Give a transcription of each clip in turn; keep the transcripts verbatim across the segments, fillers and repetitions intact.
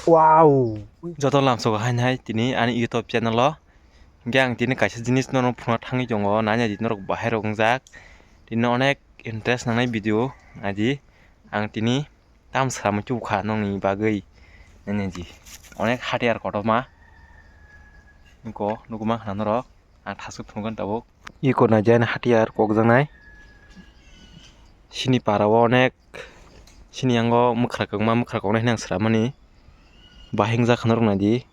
Wow! Joto lamsogo hainai tini ani YouTube channel o. Hingke ang tini kaisa jinis nono phunukna thangwi tongo, nanya di norok bahai rok wngjak. Tini onek interest nangnai video naidi. Ang tini tam swrangwi tubukha nokni bagwi. Nanya di onek hatiar kotorma. Nukgo, nukgo mankha na norok. Ang thasuk phunukgani tabuk. Iko naidi ani hatiar kokjaknai. Chini para o onek, chini yango mwkhra kwbangma, mwkhra koknai hinwi ang swrammani. Bahai wngjak kha norok naidi.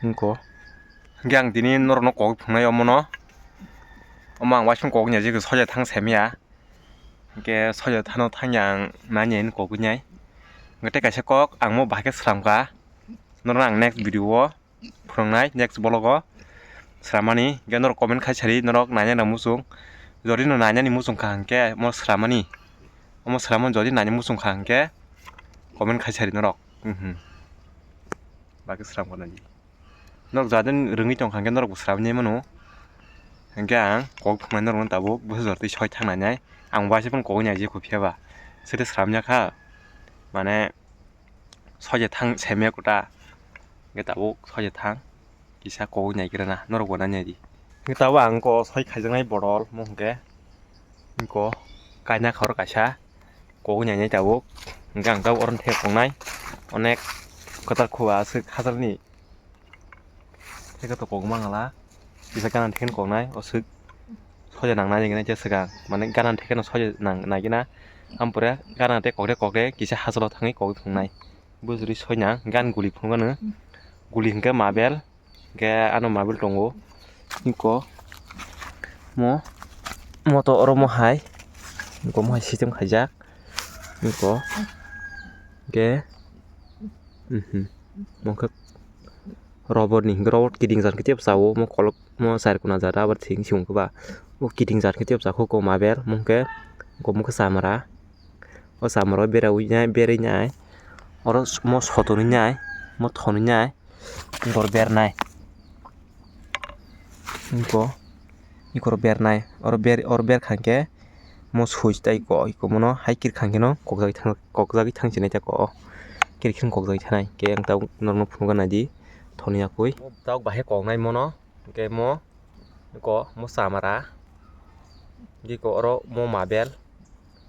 Nukgo. Hingke ang tini norokno kok phunuknai omono. Omo ang uaisukno kok ya, jikhe soja thang saimanya. Hingke soja thano thangya ang nanya hinwi kogwi nai. Hingke tei kaisa kok ang mo bahai khe swramkha. Norokno ang next video o phunuknai, next vlog o swrammani. Hingke norok comment khai sadi, norok nainani muchung. Jodi no nainani muchung kha hingke mo swrammani. Omo swrammani jodi naina muchung kha hingke comment khai sadi norok. Mhm. Bagwi swramkha nai. Norok jadin rwngwi tongkha hingke norokbo swramwi nai mano. Hingke ang kok phunai norokno tabuk bwsa jor twi soi thang nai nai. Ang uaisa phano kogwi nai je kho phiya ba. Sete swramya kha. Mane soja thang saimanya kota. Hingke tabuk soja thang. Kisa kogwi nai khe rwna norokbo nai nai di. Hingke tabuk ang kok soi khaijaknai bodol mo hingke. Hingko kaina khoro kaisa. Kogwi nai nai tabuk. Hingke ang tabuk oro thek tongnai. Onek kwtal khuwa aswk hajalni. Tei khe to kok mangala. Kisa gana thikhe koknai, o swk soja nang nai nai khe swkang. Mane gana thikhe no soja nang nai khe na. Ampore gana tei kokde kokde kisa hachalo thangwi kogwi phunuknai. Bujuri soina gan guli phunukgano. Guli hingke mabel. Hingke ano mabel tongo. Hingko mo, mo to oro mo hai. Hingko mo hai system khaijak. Hingko hingke, mhm. Mo khe. Robot ni hingke robot kiting jat khe tebsa o mo kolok mo sar kuna jat abar thing sung khe ba o kiting jat khe tebsa kho ko mabel mo hingke ko mo khe chamara o chamara o bera ui nai berwi nai oro mo sotonwi nai mo thonwi nai bor bernai hingko ikoro bernai oro ber oro berkha hingke. Mo switch tai ko iko mono hai kirkha hingke no kokjagwi thang kokjagwi thang sinai ta ko kirkhe kokjagwi thanai hingke ang tabuk norokno phunukgana di thoni yakui tabuk bahai koknai mono hingke mo ko mo chamara hingke ko oro mo mabel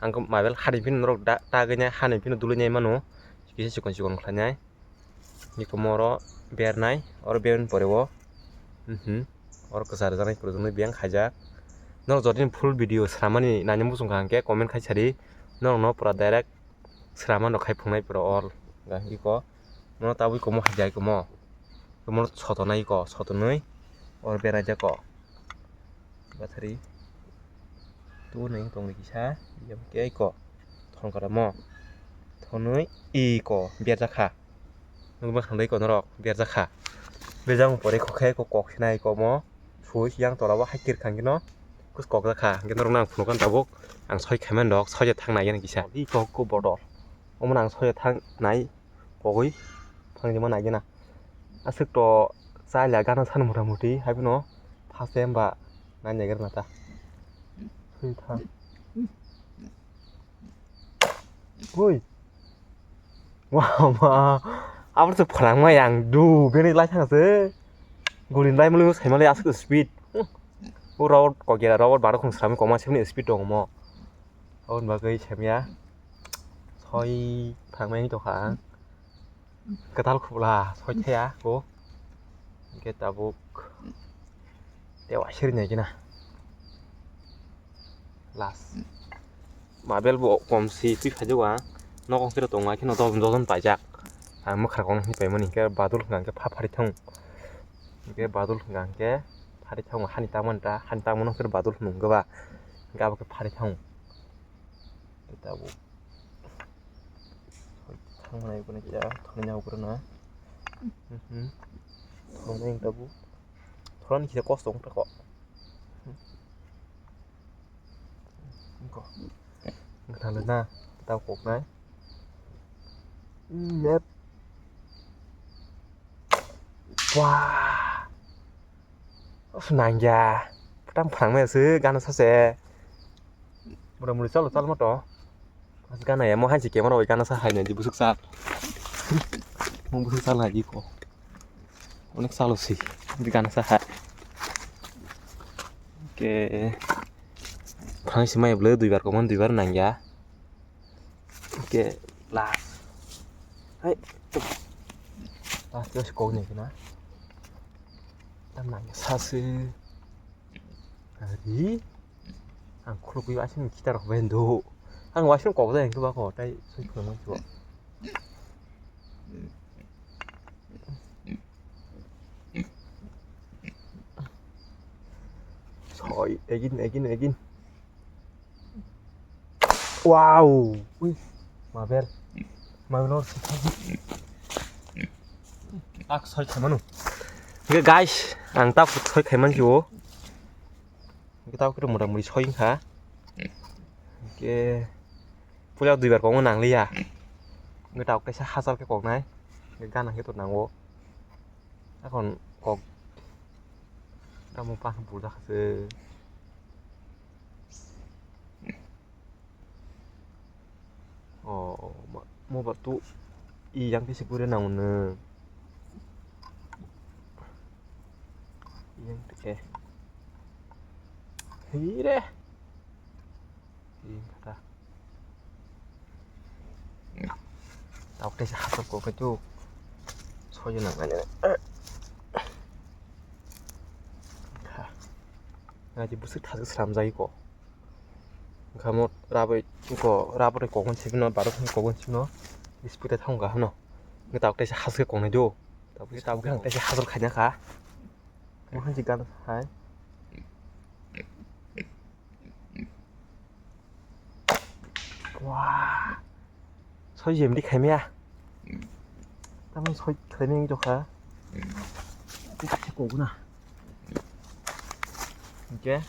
ang mabel hani phino norok da tagwi nai hani phino dului nai mano kisa chikon chikon khlainai. Niko moro bernai, oro berni pore o, mhm, oro kwchar janai kwrwngwi biyang khaijak. Norok jotoni full video sramani naina muchung kha hwnkhe comment khai sadi, norokno pura direct sramano khai phungnai pura all. Iko, mono tabwi komo haijak komo, komo sotonai iko, sotonwi oro berajak o. Bathari. Tubunai wng tongdi kisa, yang khe iko thon kara mo. Thonwi iko berjakha. Nukma khandai iko norok berjakha. Bejang pore kokhe iko kok sinai iko mo. Sui yang tola o hai kirkha hwnkhe no. Kus kok jakha. Hwnkhe norok nang phunukha tabuk. Ang soi khaimani rok, soi je thang nai kisa. Iko ko bodol. Omo nang soi je thang nai. Kogwi thang jima nai gana. Aswk to chaya gana san mota moti hai phano phaste hwnba nai naigra nata. Swi thang. Hui. Wah, ma. Abo se phrang ma yang du bini lai thang se. Gulin lai mulu sai mali aswk speed. O robot kok gera robot baro khung sami koma sini speed dong mo. Aboni bagwi samya soi thangmani tongkha ang. Kwtal khubla soi thaya ko. Hingke tabuk tewa siri nai gina. Last. Mabel bo kom si twi phai jago ang. Nogo hwnkhe tongo, haikhe no dojon dojon paijak. Ang mwkhra kong hwnwi paimani hwnkhe badul hwnkha hwnkhe pha phari thang. Hwnkhe badul hwnkha hwnkhe phari thang, hani tangmani ta, hani tangmano hwnkhe badul hwnwi hwnkhe ba. Hwnkhe abo khe phari thang. Tabuk. Thangmani abo khe thangmani abo khe na. Mhm. Thangmani tabuk. Thorani kisa kosto wng tako. Wngkha le na, tei koknai. Yep. Wah. Nangya. Pwtang phrangmaya se gana sase. Mura muri chalo chalo mato. Gana ya, mo hansi camera bai gana sa hai nai di busuk sal. Mo busuk sal nai di ko. Onek salo si di gana sa hai. Oke. Phang si mai bwle duibar kok man duibar nang ya. Oke, last. Hai. Last, last kok ni kena. Tam nang ya sa si. Ari. Ang khulukwi aswk kita rok bai do. Ang waising kok jai ang ba ko tai sui phang man chuo. Soi, egin, egin, egin. Wow. Ui, mabel. Mabel or sithai. Tak soi khaimanu. Oke guys, ang tak soi khaiman chuo. Hingke tabo khe motamoti soi wngkha. Hingke puila duibar kokno nangliya. Hingke tabuk kaisa hachal khe koknai. Hingke gana khe to nango. Akhon kok tamo pa buljak kha se. O, mo ba tu i yang khe se gure nang nw. I yang te. Hi re. I kata. Tao te sa hapok ko khe tu. Soi nang nai. Ha. Ngai busuk thas sram jai ko. Wngkha mo rabai ko, rabai kokon sibino, barok kokon sibino, speed thang wngkha hano. Wngkha tabuk kaisa hasuk koknai do. Tabuk, tabuk ang kaisa hasuk khaina kha. Mo hansi gan hai. Wah. Soi jemdi khaimya. Tamo soi khaimya wng tokha. Kaisa kokna. Hingke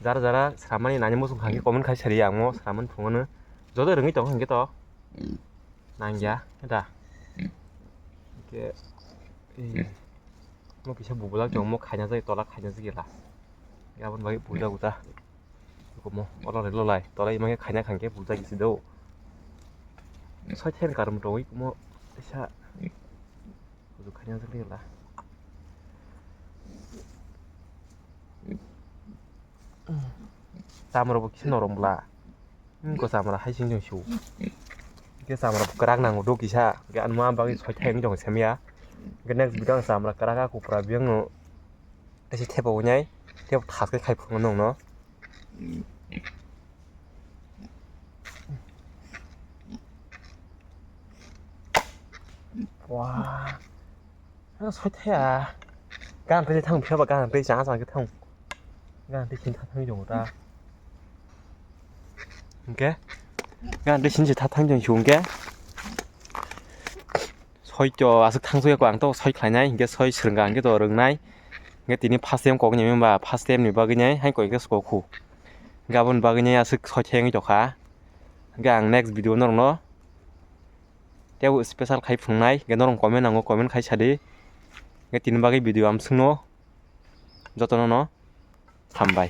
jara jara sramani nani muchung kha hingke comment khai sari ang mo sramani phungono. Joto rwngwi tong hingke to. Nangya da. Hingke mo kisa bubulak tong mo khaina jai tola khaina jai la. Aboni bagwi bujak uta. Komo olo re lolai tola ima khe khaina khangke bujak isi do. Soi ther karom tongwi mo kisa. Kuju khaina jai la. Chamra bo kisa norom bla. Ko chamra hai sing jong su. Ke chamra bo kwrak nango do kisa. Ke anma bagwi soi thai jong semya. Ke next video chamra kwrak a kupra biyang no. Kaisa thepa wngnai. Thepa thas khe khai phungo nong no. Wah. Ang soi thaya. Gan tei thang phiya ba gan tei chang chang thang. Gan tei sin thang jong ta. Hingke. Gan tei sin se thang jong su hingke. Soi to aswk thang soi ko ang to soi khlainai hingke soi swrwng ang to rwngnai. Hingke tini first time kok ni ba first time ni bagwi nai hai koi khe kok khu. Gabon bagwi nai aswk soi thang to kha. Hingke ang next video norok no. Tei special khai phungnai, hingke norok comment nango, comment khai sadi. Hingke tini bagwi video amswkno jotono no hambai.